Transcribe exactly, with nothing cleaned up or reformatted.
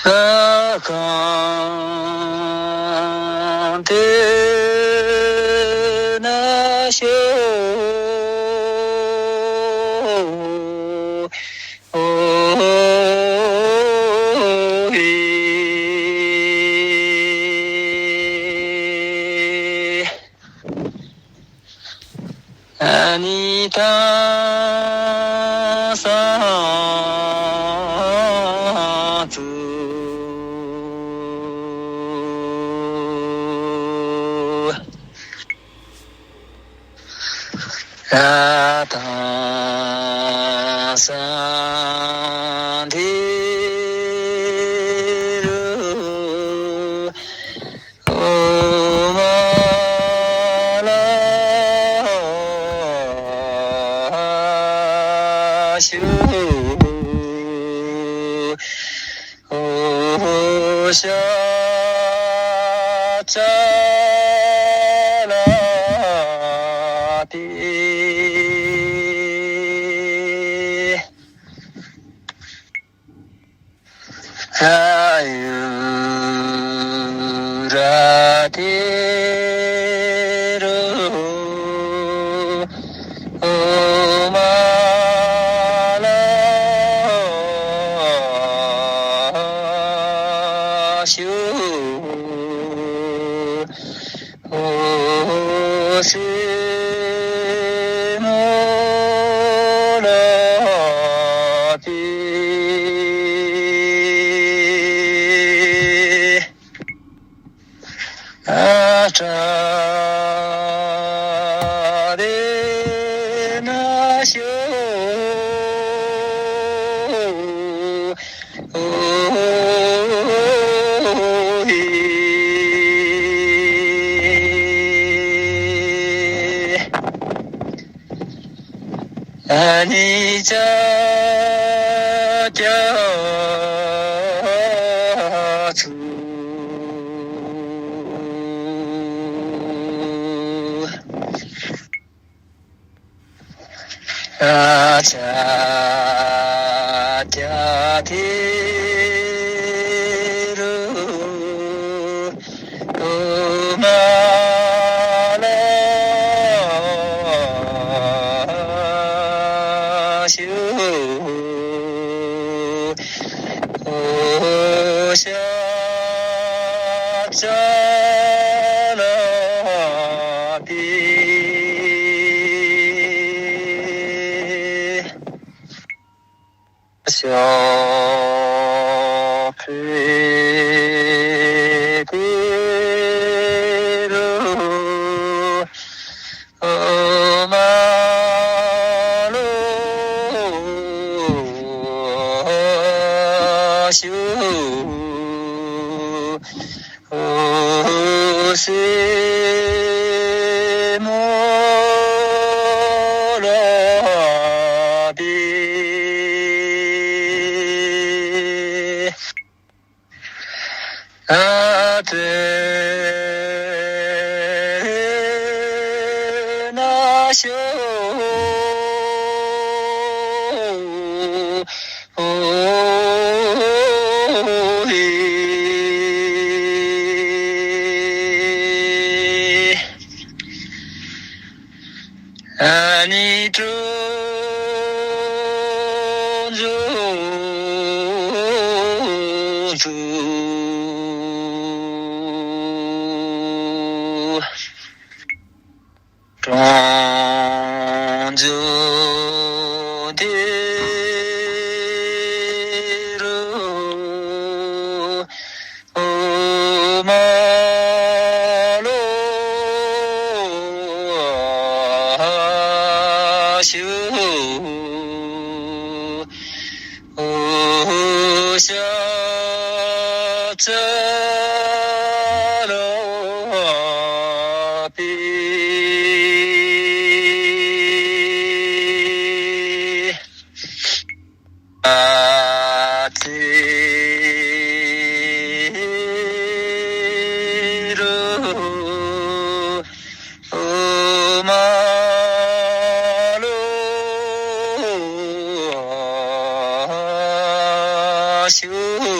ཨ་གང་དེ་ན་ཤོ་ཨོ་ཧི། ཨ་ནི་ཏང་སང་ཙུ། ཨ་ཏང་སང་དི་རུ། ཨོ་མ་ལ་ཤུ། ཨོ་ཤ་ཅ་ལ་ཏི། ཨ་ཡུ་ར་དི་རུ། ཨོ་མ་ལ་ཤུ། ཨོ་སི་མོ་ལ་ཏི། ཨ་ཏྲ་དེ་ན་ཤོ་ཨོ་ཧི། ཨ་ནི་ཅ་ཀྱ་ཚུ། ཨ་ཅ་ཀྱ་དི་རུ། ཨོ་མ་ལ་ཤུ། ཨོ་ཤ་ཅ་ལ་ཏི། ཤ་ཕེ་ཏི་རུ། ཨོ་མ་ལ་ཤུ། ཨོ་སི་མོ་ལ་ཏི། ཨ་ཏི་ན་ཤོ་ཨོ་ཧི། ཨ་ནི་ཀྲོ་ཛོ་ཛུ། ཀྲོང་ཛུ་དི་རུ། ཨོ་མ་ལ་ཤུ། ཨོ་ཤ་ཅ་ལ་ཏི། ཨ་ཏི་རུ། ཨོ་མ་ལ་ཤུ།